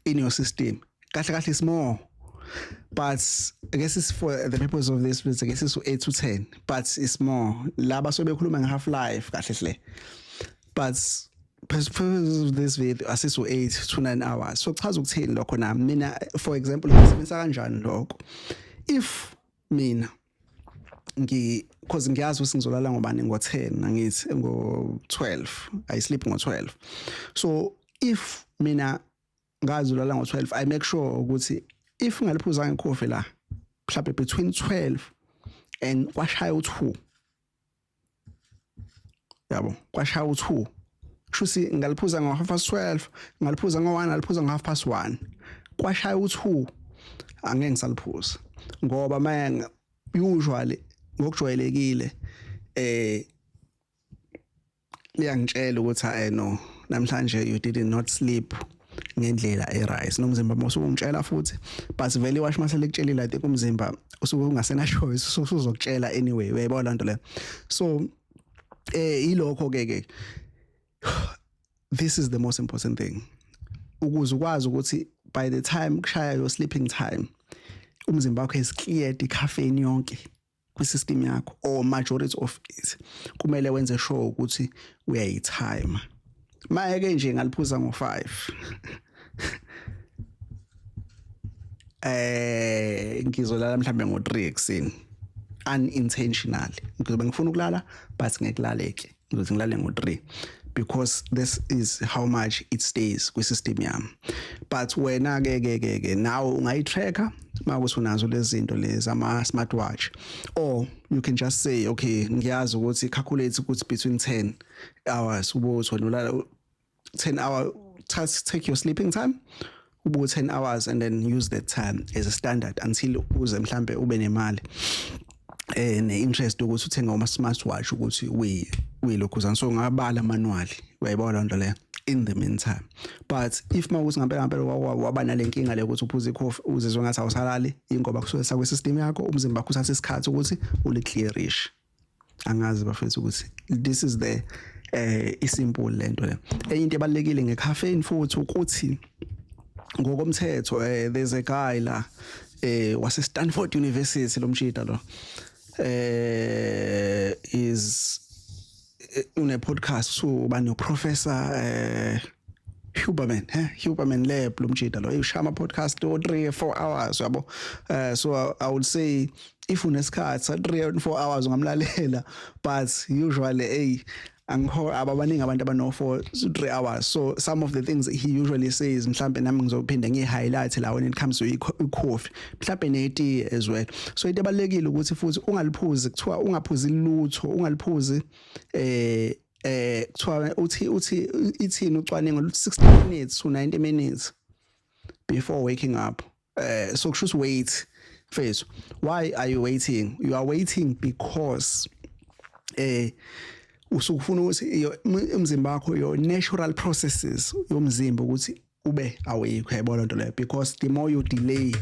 in your system. Kahle kahle is more, but I guess it's for the purpose of this, I guess it's 8 to 10, but it's more laba so bekhuluma nge half life kahle hle, but purpose of this video asiso 8 to 9 hours. So chaza ukuthini lokho? Na mina, for example, ngisebenzisa kanjani lokho? If mina ngi because ngiyazi ukuthi ngizolala ngobani, ngo10, angithi ngo12 I sleep, ngo12. So if mina ngazi ulala ngo12, I make sure ukuthi if ngaliphuzanga ikhofi la mhlawumbe between 12 and kwashaya u2, yabo, kwashaya u2, kushuthi ngaliphuza ngo half past 12, ngaliphuza ngo1, ngaliphuza ngo half past 1, kwashaya u2, angeke ngisaliphuza, ngoba maye usually ngokujwayelekile liyangitshela ukuthi, "Hayi no, namhlanje you did not sleep ngendlela e-right." Nomzimba mase ungitshela futhi, but vele iwashi mase likutshelile, I think umzimba usuke ungasena choice, usuzokutshela anyway, uyayibona lento le. So ilokho ke, this is the most important thing, ukuze ukwazi ukuthi by the time kushaya your sleeping time, umzimba wakho has cleared icaffeine yonke kwisystem yakho or majority of it. Kumele wenze sure ukuthi uyayitime. Maye ke nje ngaliphuza ngo5, ngizolala mhlambe ngo3 ekseni unintentionally. Ngizobe ngifuna ukulala, but ngekulaleke, ngizothi ngilale ngo3 because this is how much it stays kwisystem yami. But wena ke nawe ungayitracker makuthi unazo lezi zinto lezi ama smartwatch, or you can just say, "Okay, ngiyazi ukuthi calculate ukuthi between 10 hours ubuthi wena ulala 10 hour." Just take your sleeping time ubu 10 hours and then use that time as a standard until uze mhlambe ube nemali ne-interest ukuthi uthenge ama smartwatch ukuthi uyilokhuzana, so ngabala manually, uyayibona lento leyo, in the meantime. But if mawukuthi ngempela ngempela waba nale nkinga le ukuthi uphuze ikhofi uzizwe ngathi awusalali, ingoba kusuke sakwe system yakho, umzimba wakho uthatha isikhathi ukuthi uliclearish. Angazi bafethu ukuthi this is the isimple lento le. Enye into ebalekile ngecaffeine futhi ukuthi ngokomthetho, there's a guy la wase Stanford University, lo mshida lo is une podcast, so bani, professor Huberman, Huberman Lab. Lo mjida lo ushaya ama podcast o 3 4 hours, yabo. So I would say if unesikhathi 3 or 4 hours ungamlalela, but usually, hey, angikho ababaningi abantu abano 4 3 hours. So some of the things he usually says, mhlambe nami ngizophinda ngihighlight la when it comes to i-coffee, mhlambe ne tea as well. So into ebalekile ukuthi futhi ungaliphuzi, kuthiwa ungaphuzi lutho, ungaliphuzi, kuthiwa uthi ithini ucwaningo luthi 60 minutes to 90 minutes before waking up. So kusho wait first. Why are you waiting? You are waiting because usukufuna ukuthi umzimba wakho, your natural processes yomzimba, ukuthi ube awake, uyayibona lento leyo, because the more you delay,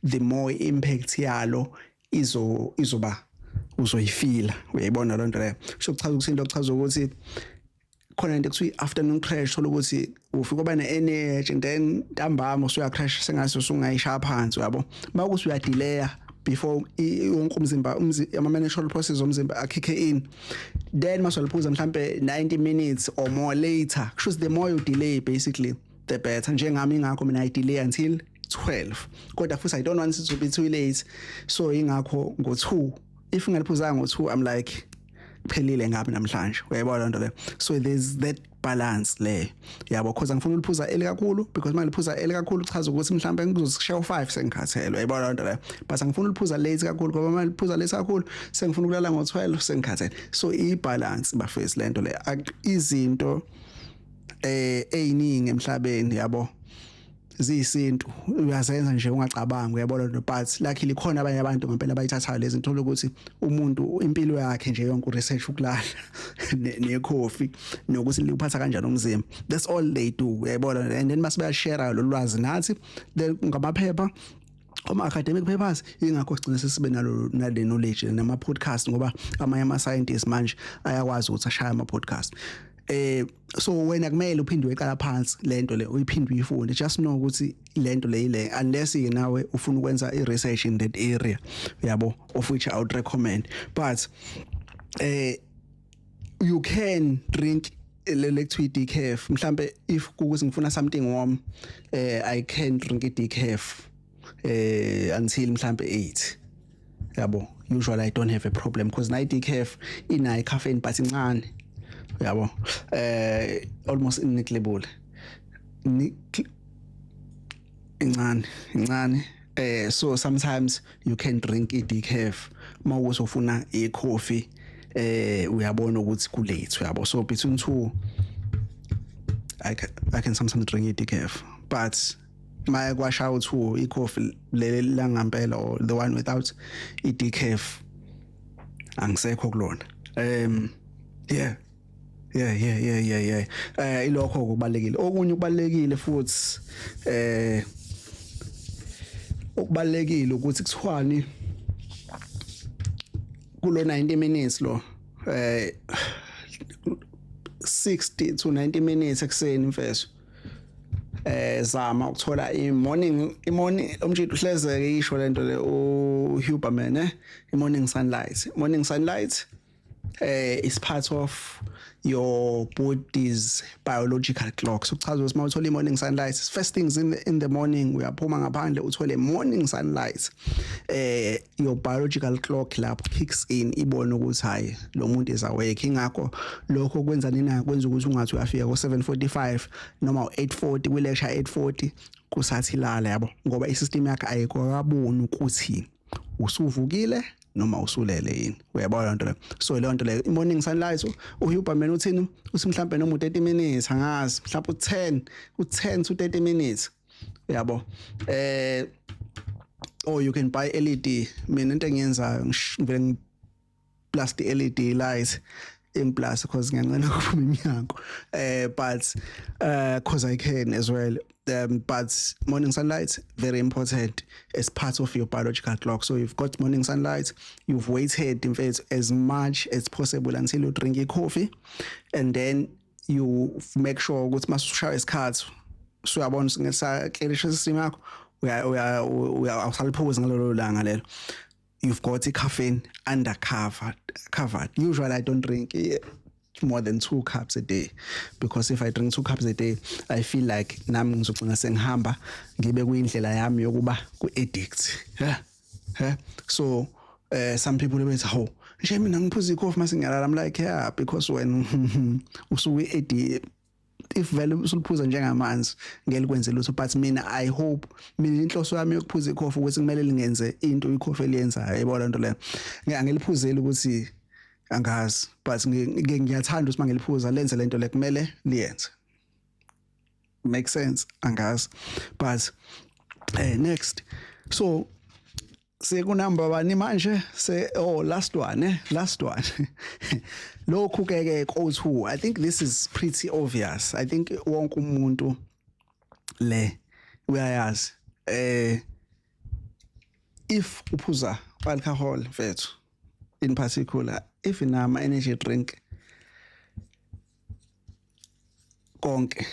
the more impact yalo izoba uzoyifila, uyayibona lento leyo. So kuchaza ukuthi into kuchaza ukuthi khona into ekuthiwa i-afternoon crash, thola ukuthi ufika uba ne-energy and then ntambama usuya crash, sengathi usungayishaya phansi, uyabo, mawukuthi uyadelaya. before wonke umzimba, ama natural processes omzimba a-kicke in. Then masoliphuza mhlambe 90 minutes or more later. Kusho the more you delay, basically, the better. Njengami, ingakho mina I delay until 12, kodwa futhi I don't want it to be too late, so ingakho ngo2. If ngaliphuzanga ngo2, I'm like, phelile ngabi namhlanje, uyayibona lento le. So there's that balance le, yabo, because angifuna uliphuza early kakhulu, because manje liphuza early kakhulu chaza ukuthi mhlawumbe ngizosishaya u5 sengikhathele, uyayibona lento le. But angifuna uliphuza late kakhulu, ngoba manje liphuza late kakhulu sengifuna ukulala ngo12 sengikhathele. So i balance, bafethu, lento le. Izinto eziningi emhlabeni, yabo, ziyisintu, uyazenza nje ungacabangi, uyabona lo. But luckily khona abanye abantu ngempela abayithathayo lezi zinto, ukuthi umuntu impilo yakhe nje yonke research ukulala ne-coffee nokuthi liuphatha kanjani umzimba. That's all they do, uyayibona. And then mase bayashare lo lwazi nathi ngamaphepha, ama academic papers. Ingakho sigcina sesibe nalo nale knowledge nama podcast, ngoba amanye ama scientists manje ayakwazi ukuthi ashaye ama podcast. So wena kumele uphinde uyiqala phansi lento le, uyiphinde uyifunde. Just know ukuthi lento le ile, unless ke nawe ufuna ukwenza i research in that area, yabo, of which I would recommend. But you can drink le kuthiwa i-decaf mhlambe. If kukuthi ngifuna something warm, I can drink i-decaf until mhlambe 8, yabo. Usually I don't have a problem because na i-decaf inayo caffeine, but incane, yabo, almost negligible, incane incane. So sometimes you can drink i-decaf mawukuthi ufuna i-coffee, uyabona ukuthi ku late, uyabo. So between two I can sometimes drink i-decaf, but maye kwasha u2, i-coffee leli langampela or the one without i-decaf angisekho kulona. Yeah, ilokho kubalekile. Okunye kubalekile futhi, okubalekile ukuthi kuthiwani kulo 90 minutes lo, 60 to 90 minutes ekseni, mfethu, zama ukuthola i-morning, umtshito uhlezeke isho lento le uHuberman, i-morning sunlight. Morning sunlight is part of your body's biological clock. So kuchaza ukuthi mawuthola i-morning sunlight first things in the morning, uyaphuma ngaphandle uthole morning sunlight, your biological clock lapho kicks in, ibone ukuthi hayi, lo muntu is awake. Ingakho lokho kwenza nina, kwenza ukuthi ungathi uyafika ko 7:45 noma 8:40 kwi lecture, 8:40 kusathi lala, yabo, ngoba isystem yakhe ayikaboni ukuthi usuvukile noma usulele yini, uyabona lento leyo. So leyo nto leyo, i-morning sunlight, uHuberman uthini? Uthi mhlambe noma u30 minutes, angazi, mhlawumbe u10, u10 to 30 minutes, uyabo. Or you can buy LED. Mina into engiyenzayo, ngivele plus the LED light in plus because ngiyancela ukuphuma iminyango, but cause I can as well. But morning sunlight, very important as part of your biological clock. So you've got morning sunlight, you've waited in fact as much as possible until you drink your coffee, and then you make sure ukuthi masushaya isikhathi usuyabona ngesaklelisha system yakho, uya uya uya awusaliphuzi ngalolo langa lelo. You've got i-caffeine under covered. Usually I don't drink more than 2 cups a day, because if I drink 2 cups a day, I feel like nami ngizogcina sengihamba ngibe kuyindlela yami yokuba ku-addict, yeah. So some people bethi, "Hawu nje, mina ngiphuza ikhofi mase ngiyalala." I'm like, "Yeah, because when usuke addict, if vele usuliphuza njengamanzi, ngeke likwenze lutho." But mina I hope, mina inhloso yami yokuphuza ikhofi ukuthi kumele lingenze into ikhofi eliyenzayo, yayibona lento leyo. Angiliphuzeli ukuthi angazi, but ngiyathanda ukuthi mangiliphuza lenze lento le kumele liyenze. Make sense? Angazi. But next, so sekunamba bani manje? Se oh, last one, last one. Lokhu ke ko2, I think this is pretty obvious. I think wonke umuntu le uyayazi. If uphuza alcohol, mfethu, in particular if inama energy drink konke,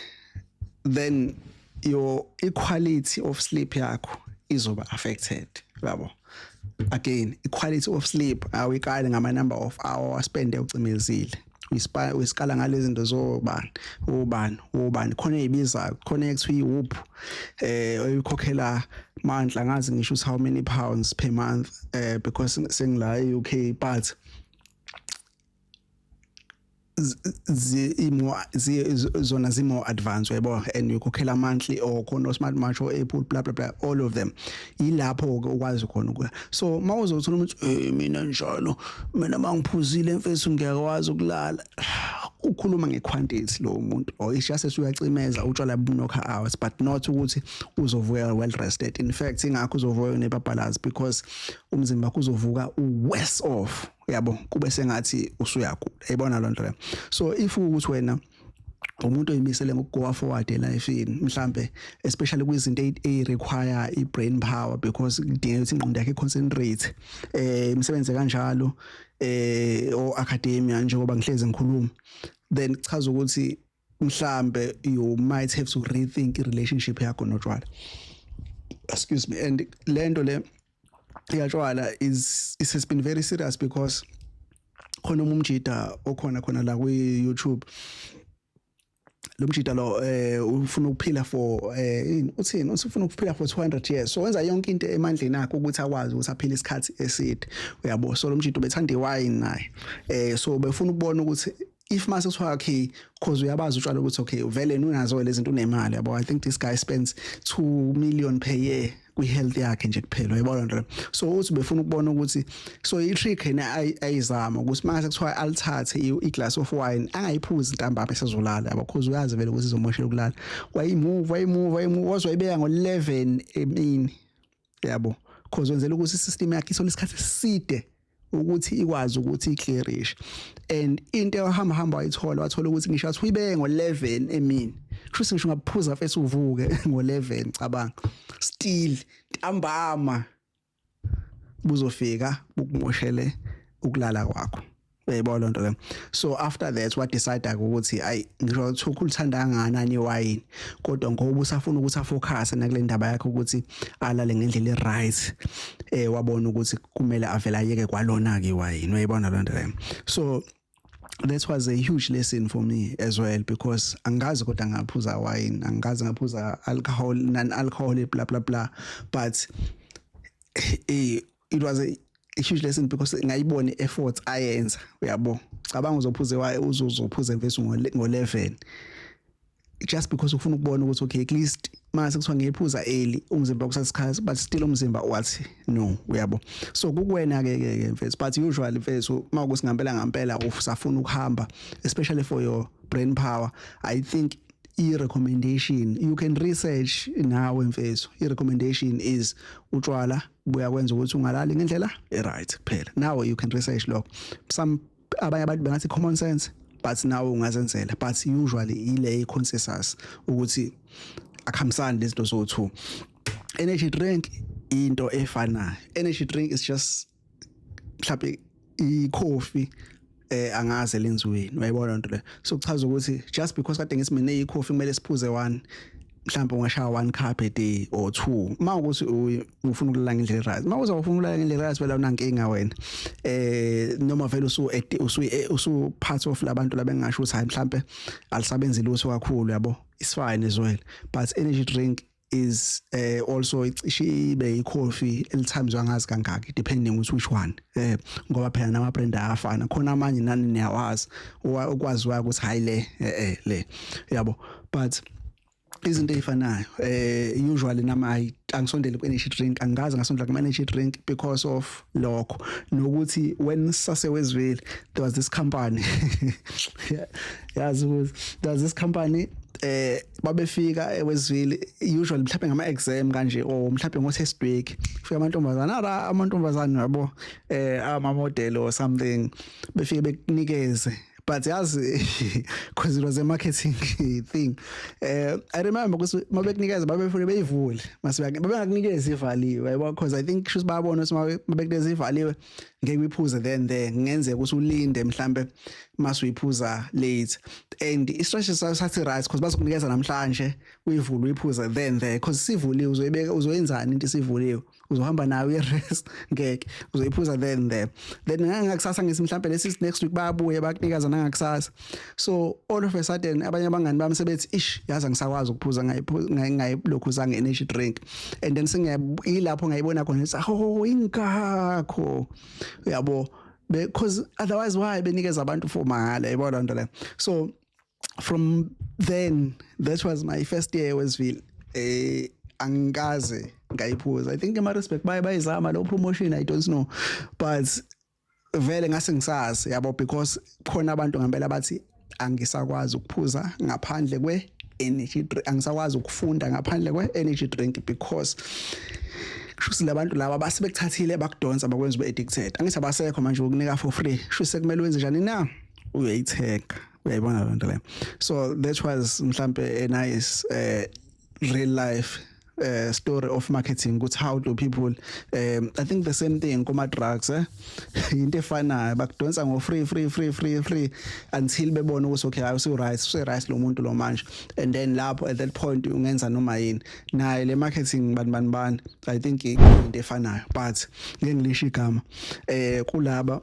then your equality of sleep yakho izoba affected, yabo. Again, quality of sleep awuyikali ngama number of hours spend ucimezile, uyisikala ngalezi zinto zobani, ubani, ubani khona ezibizayo, khona ekuthiwa i-Whoop, oyikhokhela mandla, ngazi ngisho ukuthi how many pounds per month, because sengila e-UK, but zona zi-more advanced, uyabo, and uyikhokhela monthly or khona smart watch or Apple, blah blah blah, all of them. Yilapho ke ukwazi khona ukuya. So mawuzothola ukuthi mina njalo mina mangiphuzile, mfethu, ngiyakwazi ukulala, ukhuluma ngequantity lo muntu, or it's just uyacimeza utshwala bu-knock out, but not ukuthi uzovuka well rested. In fact, ingakho uzovuka nebabhalazi, because umzimba wakho uzovuka worse off, yabo, kube sengathi usuyagula, yayibona loo nto leyo. So if ukuthi wena umuntu oyimisele ngokugo forward elifini, mhlambe especially kwizinto e require i-brain power, because kudingeka ukuthi ingqondo yakhe iconcentrate, imisebenzi kanjalo, o academia, njengoba ngihlezi ngikhuluma, then kuchaza ukuthi mhlambe you might have to rethink i-relationship yakho notshwala, excuse me. And lento le yatshwala is it has been very serious, because khona umjida okhona khona la kwi YouTube. Lo mjida lo ufuna ukuphila for ini, uthini, usufuna ukuphila for 200 years, so wenza yonke into emandleni akhe ukuthi akwazi ukuthi aphile isikhathi eside, uyabo. So lo mjida ubethanda iwine naye, so befuna ukubona ukuthi if mase kuthiwa okay, cause uyabazi utshwala ukuthi okay, vele unazo lezi zinto, unemali, yabo. I think this guy spends 2 million per year kwi-health yakhe nje kuphela, uyabona nto. So uthi befuna ukubona ukuthi, so i-trick yena ayizama ukuthi mase kuthiwa alithathe i-glass of wine, angayiphuzi ntambama esezolala, yabo, cause uyazi vele ukuthi izomoshela ukulala. Wayimove, wayimove, wayimove, waze wayibeka ngo-11 emini, yabo, cause wenzela ukuthi isystem yakhe isole isikhathi eside ukuthi ikwazi ukuthi iclearishe. And into ehamba hamba wayithola, wathola ukuthi ngisho athi uyibeke ngo11 emini, kusho ngisho ungaphuza first uvuke ngo11, cabanga, still ntambama buzofika bukumoshele ukulala kwakho, uyayibona loo nto leyo. So after that wa decide ukuthi ayi, ngisho ukuthi ukulithanda kangakanani iwayini, kodwa ngoba usafuna ukuthi afocus nakule ndaba yakhe ukuthi alale ngendlela e-right, wabona ukuthi kumele avele ayeke kwalona ke iwayini, uyayibona loo nto leyo. So that was a huge lesson for me as well, because angazi kodwa ngaphuza wine, angazi ngaphuza alcohol, non alcohol, blah blah blah, but it was a huge lesson because ngayibona i-effort ayenza, uyabo. Cabanga uzophuza uzophuza mfethu ngo-11 just because ufuna ukubona ukuthi okay, at least mase kuthiwa ngiyiphuza early, umzimba kusasikhathi, but still umzimba wathi no, uyabo. So kukuwena ke ke mfethu, but usually, mfethu, mawukuthi ngempela ngempela usafuna ukuhamba, especially for your brain power, I think i-recommendation, you can research nawe, mfethu, i-recommendation is utshwala buyakwenza ukuthi ungalali ngendlela e-right kuphela. Now you can research lokho. Some abanye abantu bengathi common sense, but nawe ungazenzela, but usually ile consensus ukuthi akuhambisani lezi zinto zo2. Energy drink, into efanayo. Energy drink is just mhlawumbe i-coffee angaze lenziweni, uyayibona lento le. So kuchaza ukuthi just because kade ngithi mina i-coffee kumele siphuze one, mhlawumbe ungashaya one cup a day or two uma ukuthi ufuna ukulala ngendlela right. Uma uzofuna ukulala ngendlela right, phela unankinga wena, noma vele usu part of labantu labengasho ukuthi hayi, mhlawumbe alisabenzi lutho kakhulu, yabo, it's fine as well. But energy drink is also icishe ibe i-coffee elitimes wangazi kangaki, depending ukuthi which one, ngoba phela nama brand ayafana khona, amanye nani niyawazi, okwaziwayo ukuthi hayi, le le, yabo. But izinto ezifanayo, usually nama angisondeli ku-energy drink, angikaze ngasondela kuma-energy drink because of lokho. Nokuthi when sasewezivile, there was this company, yazi ukuthi there was this company, babefika ewezivile usually mhlawumbe ngama exam kanje or mhlawumbe ngo test week, kufika amantombazana ara, amantombazana, yabo, ama model or something, befike bekunikeze. But yazi, because it was a marketing thing, I remember ukuthi mabekunikeza babefuna beyivule, mase babengakunikeza ivaliwe, yabo, because I think shuthi bayabona ukuthi mabekunikeza ivaliwe ngeke uyiphuze then there, kungenzeka ukuthi ulinde mhlambe mase uyiphuza late. And i-structure sathi right, because bazokunikeza namhlanje, uyivule, uyiphuze then there, because sivuliwe uzoyibeka, uzoyenzani into isivuliwe? Uzohamba nayo i-rest? Ngeke, uzoyiphuza then there. Then ngakusasa, ngithi mhlambe lesi next week bayabuye bakunikeza nangakusasa. So all of a sudden abanye abangani bami sebethi, "Ish, yazi angisakwazi ukuphuza ngayilokhu zange energy drink." And then singiyilapho ngayibona khona ukuthi, oh, ingakho, uyabo, because otherwise why benikeza abantu for mahala? Yibona nto le. So from then, that was my first year eWestville, angikaze ngayiphuza. I think ema-respect baye bayizama lo promotion, I don't know, but vele ngase ngisazi, yabo, because khona abantu ngempela bathi, "Angisakwazi ukuphuza ngaphandle kwe energy drink, angisakwazi ukufunda ngaphandle kwe energy drink," because kusho labantu laba base bekuthathile, bakudonsa, bakwenza ube addicted. Angithi abasekho manje ukunika for free, kusho sekumele wenze njani na? Uyayithenga, uyayibona loo nto leyo. So that was mhlambe a nice real life story of marketing, ukuthi how do people, I think the same thing kuma drugs, into efanayo, bakudonsa ngo free, free, free, free, free until bebona ukuthi okay, ayi, right, usu right lo muntu lo manje. And then lapho at that point ungenza noma yini naye. Le marketing bani bani bani, I think into efanayo, but ngeke ngilisho igama. Kulaba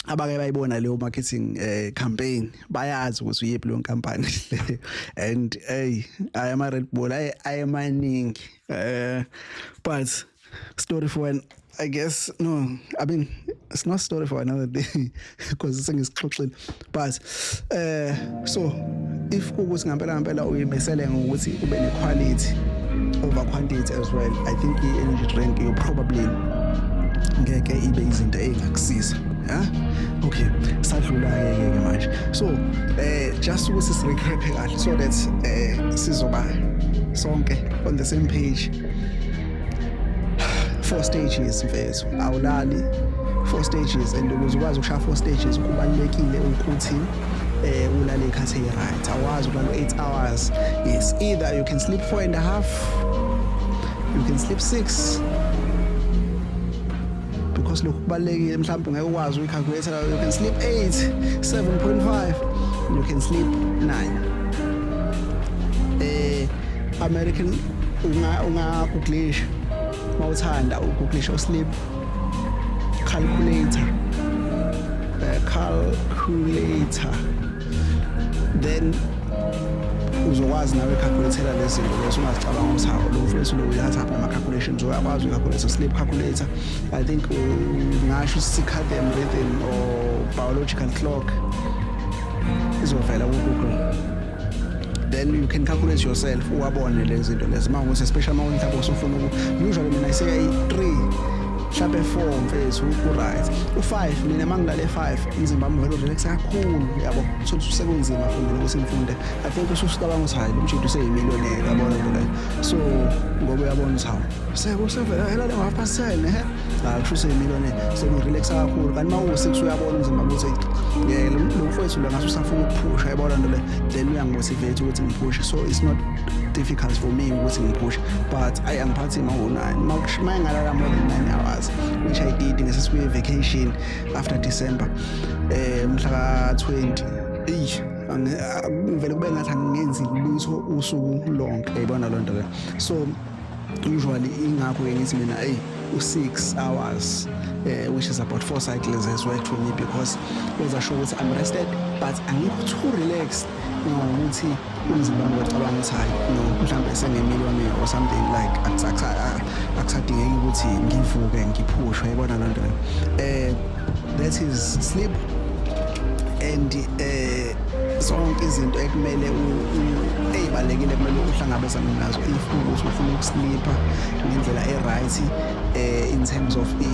abake bayibona leyo marketing campaign, bayazi ukuthi uyiphi leyo nkampani. And hey, I am a Red Bull ayemaningi, but story for when, I guess. No, I mean, it's not story for another day because sengisixoxile. But so if kukuthi ngempela ngempela uyimisele ngokuthi ube ne quality over quantity as well, I think i-energy drink you probably ngeke ibe izinto ezingakusiza. Yeah, okay, sadlula ke ke manje. So just ukuthi si-recap kahle so that sizoba sonke on the same page. Four stages, mfethu, awulali four stages, and ukuze ukwazi ukushaya four stages kubalulekile ukuthi ulale ikhathi right. Awazi ukulala 8 hours. Yes, either you can sleep 4.5, you can sleep 6, because lokhu kubalulekile. Mhlawumbe ngeke ukwazi uyi-calculate. You can sleep 8, 7.5, you can sleep 9. American, unga googlisha mawuthanda, ugooglisha u-sleep calculator, calculator, then uzokwazi nawe calculator lezi zinto lezo. Ungazicabanga ukuthi, hawo, lo mfowethu lo uyathatha ama calculations. Uyakwazi ucalculate sleep calculator. I think ungasho circadian rhythm or biological clock, izovela ku Google. Then you can calculate yourself, uwabone lezi zinto lezi uma ukuthi, especially uma mhlawumbe usufuna uku, usually mina I say 3, mhlawumbe 4, mfethu, ku-right. U5, mina uma ngilale 5, umzimba wami vele urelax kakhulu, yabo, so sekunzima for mina ukuthi ngifunde. I think usucabanga ukuthi, hayi, lo mjito useyimillionaire, yabona nto leyo. So ngoba uyabona ukuthi, hawu, sekusevele elale ngo-10:30, ehe, hayi, kusho useyimillionaire, sekurelaxa kakhulu. Kanti uma uwu-6, uyabona umzimba ukuthi yeah, lo mfowethu lo ngase usafuna ukuphusha, yabona nto le. Then uyangimotivate ukuthi ngiphushe, so it's not difficult for me ukuthi ngiphushe. But ayi, angiphathi ma u-9, ma ngalala more than 9 hours, which I did ngesesibuye vacation after December, mhla ka-20, eyi, ngivele kube ngathi angingenzi lutho usuku lonke, yayibona loo nto leyo. So usually ingakho-ke ngithi mina, eyi, u-6 hours, which is about four cycles, has worked for me, because wenza sure ukuthi I'm rested but angikho too relaxed ngokuthi umzimba wami uyacabanga ukuthi, hayi, no, mhlawumbe sengimillionaire or something like, akusadingeki ukuthi ngivuke ngiphushwe, yayibona loo nto leyo. That is sleep and zonke izinto ekumele ezibalekile kumele uhlangabezane nazo if ukuthi ufuna ukusleepa ngendlela e-right in terms of i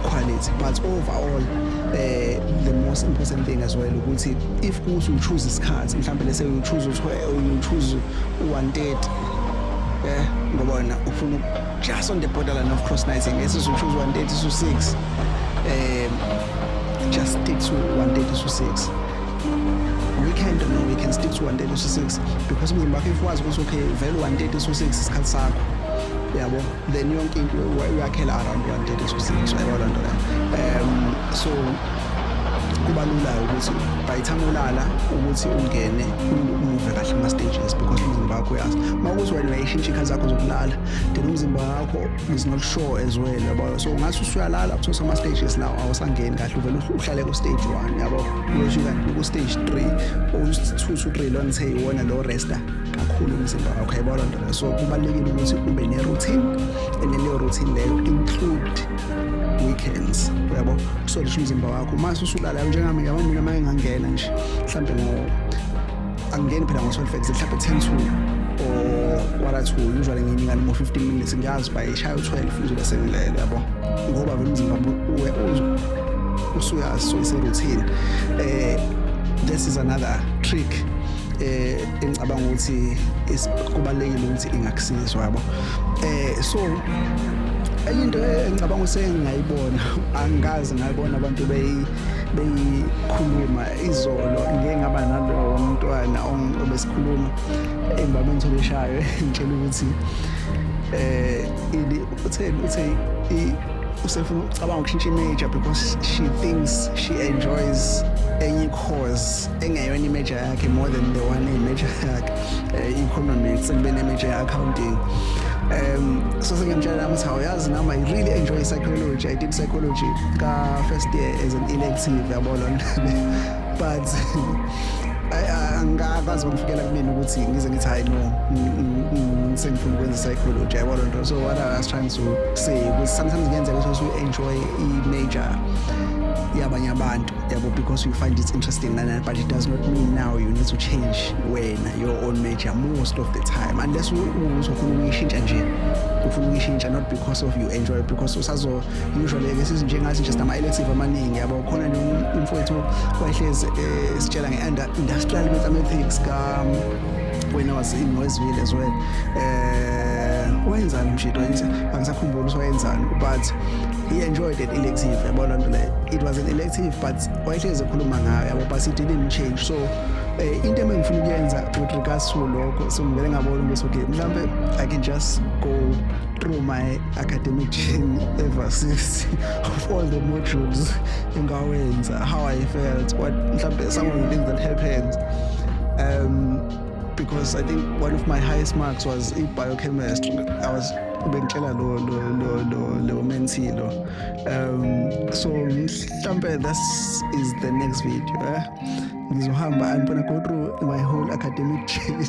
quality. But overall, the most important thing as well ukuthi if kuthi uchoose isikhathi, mhlawumbe lese you choose you choose u-1:30, ngoba wena ufuna just on the borderline of cross nighting, lesi uchoose 1:30 to 6. Just stick to 1:30 to 6. Weekend, no weekend, stick to 1:30 to 6, because umzimba wakho if wazi ukuthi okay, vele 1:30 to 6 isikhathi sakho, yabo, then yonke into uyakhela around 1:30 to 6, yabo loo nto leyo. So kuba lula ukuthi by the time ulala ukuthi ungene umuve kahle kuma-stages, because umzimba wakho uyazi. Uma ukuthi wena uyayishintsha iy'khathi zakho zokulala, then umzimba wakho is not sure as well, yabo. So ngathi usuyalala, kuthiwa ama-stages lawo awusangeni kahle, uvele uhlale ku-stage 1, yabo, uyofika ku-stage 3, u-2 to 3 lo ngithe iwona lo resta kakhulu umzimba wakho, yabo loo nto leyo. So kubalulekile ukuthi ube ne-routine, and leyo routine leyo include weekends, uyabo. So lisho umzimba wakho uma usulala, njengami, yabo, mina uma ngingangena nje mhlambe ngo, angingeni phela ngo-12 exactly, mhlambe 10 to or quarter to, usually ngiyinika noma 15 minutes. Ngiyazi by ishaya u-12 ngizobe sengilele, yabo, ngoba vele umzimba usuyazi, so ise-routine. This is another trick engicabanga ukuthi kubalulekile ukuthi ingakusiza, yabo. So enye into engicabanga ukuthi sengingayibona, angikaze ngayibona abantu beyikhuluma, izolo ngike ngaba nalowo mntwana obesikhuluma engibambe ngithole eshayo, ngitshela ukuthi ili uthe usefuna ucabanga ukushintsha i-major because she thinks she enjoys enye course engeyona i-major yakhe more than the one eyi-major yakhe, economics, sekube ne-major ye-accounting. So sengiyamtshela nami ukuthi awuyazi, nami I really enjoy psychology. I did psychology ka first year as an elective, yabo lona, but angikakwazi ukufikela kumina ukuthi ngize ngithi hayi no, sengifuna ukwenza psychology, yabo loo nto. So what I was trying to say ukuthi sometimes kuyenzeka ukuthi usu-enjoy i-major yabanye abantu, yabo, because you find it interesting nana, but it does not mean now you need to change wena your own major most of the time, unless uzofuna ukuyishintsha nje, ufuna ukuyishintsha not because of you enjoy, because usazo usually ke sizinjengathi nje sinama-elective amaningi, yabo. Khona nje umfowethu wayehlezi sitshela nge-industrial mathematics ka when I was in Westville as well. Wayenzani mshito? Angisakhumbuli ukuthi wayenzani, but he enjoyed that elective, yabo loo nto leyo. It was an elective, but wayehlezi ekhuluma ngayo, yabo, but he didn't change. So into engifuna ukuyenza with regards to lokho, so ngivele ngabona ukuthi okay, mhlambe I can just go through my academic journey ever since, of all the modules engawenza, how I felt, what mhlambe some of the things that happened, because I think one of my highest marks was in biochemistry. I was bengitshela lo mentee lo. So mhlambe this is the next video, eh? Ngizohamba, I'm gonna go through my whole academic journey.